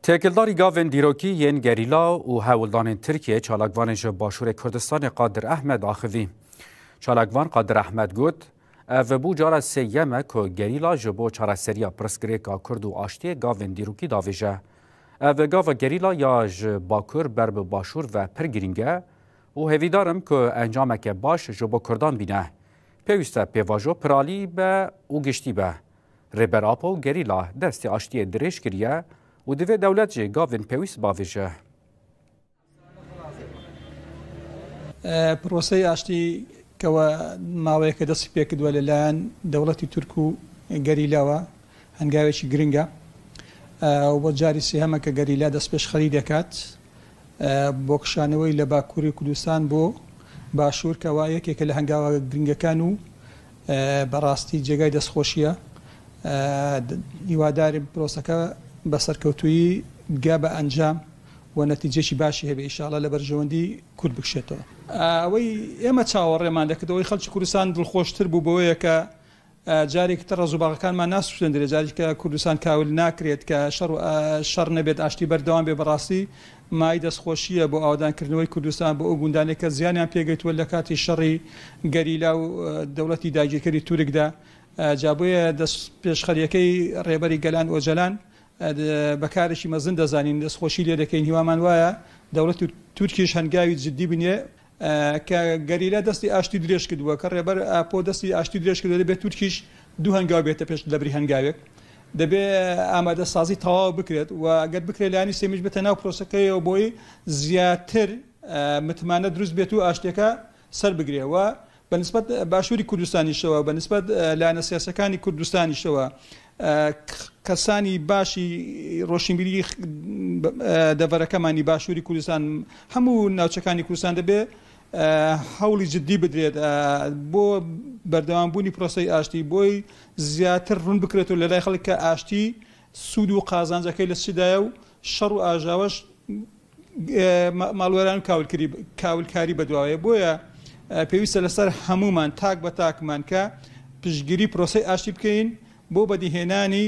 Têkildarî gavên dîrokî yên gerîla û hewldanên Tirkiyeyê çalakvanên ji Başûrê Kurdistanê Qadir Ehmed axivî. Çalakvan Qadir Ehmed got, Ev bû cara sêyem e ku gerîla ji bo çareseriya pirsgirêka Kurd û aştiyê gavên dîrokî davêje. Ev gava gerîla ya ji Bakur ber bi Başûr ve pir girîng e û hêvîdar im ku encameke baş ji bo Kurdan bîne. Pêwîst e pêvajo piralî be û giştî be. Rêber Apo gerîla destê aştiyê dirêj kiriye û divê dewlet jî gavên pêwîst bavêje. Proseyê aştî kewe maweyeke destî pê kiriye li لایەن دەوڵەتی تورک و گەریلاوە هەنگاوێکی گرنگە و بۆ جاری سێهەمە کە گەریلا دەستپێشخەری دەکات بۆ کشانەوەی لە باکووری کوردستان بۆ باشوور کەوا یەکێکە لە هەنگاوە گرنگەکان و بەڕاستی جێگای دەستخۆشیە هیوادارین پرۆسەکە بە سەرکەوتوویی بگا بە ئەنجام و نەتیجەیەکی باشی هەبێ ئیشاڵا لە بەرژەوەندی کورد بکشێتەوە. ئەوەی ئێمە چاوەڕێمان دەکرد، ئەوەی خەڵکی کوردستان دڵخۆشتر بوو بەوەیە کە جارێکی تر ڕەز و باغەکانمان ناسووتێندرێت، جارێکی کە کوردستان کاول ناکرێت، کە شەڕ شەڕ نەبێت، ئاشتی بەردەوام بێت، بەڕاستی مایەی دەستخۆشییە بۆ ئاوەدانکردنەوەی کوردستان، بۆ ئەو گوندانەی کە زیانیان پێگەیتووە لە کاتی شەڕی گەریلا و دەوڵەتی داگیرکەری تورکدا. جا بۆیە دەستپێشخەرییەکەی ڕێبەری گەلان ئۆجەلان بە کارێکی مەزن دەزانین، دەستخۆشی لێ دەکەین، هیوامان وایە دەوڵەتی تورکیش هەنگاوی جددی بنێ، کە گەریلا دەستی ئاشتی درێژ کردووە، کە ڕێبەر ئاپۆ دەستی ئاشتی درێژ کردووە، دەبێت تورکیش دوو هەنگاو بێتە پێش لەبری هەنگاوێک. دەبێت ئامادەسازی تەواو بکرێت و گەر بکرێت لایەنی سێمیش بێتە ناو پرۆسەکەیەوە بۆی زیاتر متمانە دروست بێت و ئاشتیەکە سەر بگرێ و بە نسبەت باشووری کوردستانیشەوە، بە نسبەت لایەنە سیاسیەکانی کوردستانیشەوە کەسانی باشی ڕۆشنبیری دەڤەرەکەمانی باشووری کوردستان هەموو ناوچەکانی کوردستان دەبێ هەوڵی جددی بدرێت بۆ بەردەوامبوونی پرۆسەی ئاشتی بۆی زیاتر ڕوون بکرێتەوە لە لای خەڵک کە ئاشتی سوود و قازانجەکەی لە چدایە و شەڕ و ئاژاوەش ماڵوێران و کاولکاری بەدواوەیە، بۆیە پێویستە لەسەر هەموومان تاک بە تاکمان کە پشتگیری پرۆسەی ئاشتی بکەین بۆ بەدیهێنانی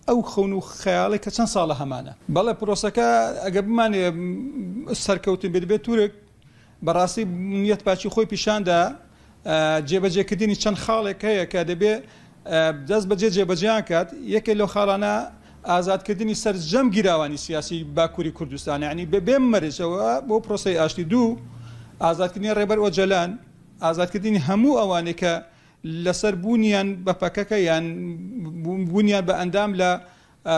ئەو خەون و خەیاڵەی کە چەند ساڵە هەمانە. بەڵێ پرۆسەکە ئەگەر بمانەوێت سەرکەوتن بێت دەبێت تورک بەڕاستی نیەت پاکی خۆی پیشاندا، جێبەجێکردنی چەند خاڵێک هەیە کە دەبێ دەست بەجێ جێبەجێیان کات، یەکێک لەو خاڵانە ئازادکردنی سەرجەم گیراوانی سیاسی باکووری کوردستان یانی بەبێ مەرجەوە بۆ پرۆسەی ئاشتی، دوو ئازادکردنی ڕێبەر ئۆجەلان، ئازادکردنی هەموو ئەوانەی کە لەسەر بوونیان بە پەکەکە یان بوونیان بە ئەندام لە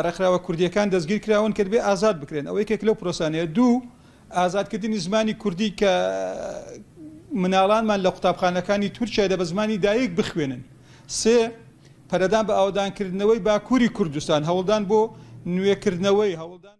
ڕێکخراوە کوردییەکان دەستگیر کراون کە دەبێت ئازاد بکرێن، ئەوە یەکێک لەو پرۆسانەیە. دوو، ئازادکردنی زمانی کوردی کە مناڵانمان لە قوتابخانەکانی تورکیادا بە زمانی دایک بخوێنن. سێ، پەرەدان بە ئاوەدانکردنەوەی باکووری کوردستان، هەوڵدان بۆ نوێکردنەوەی، هەوڵدان.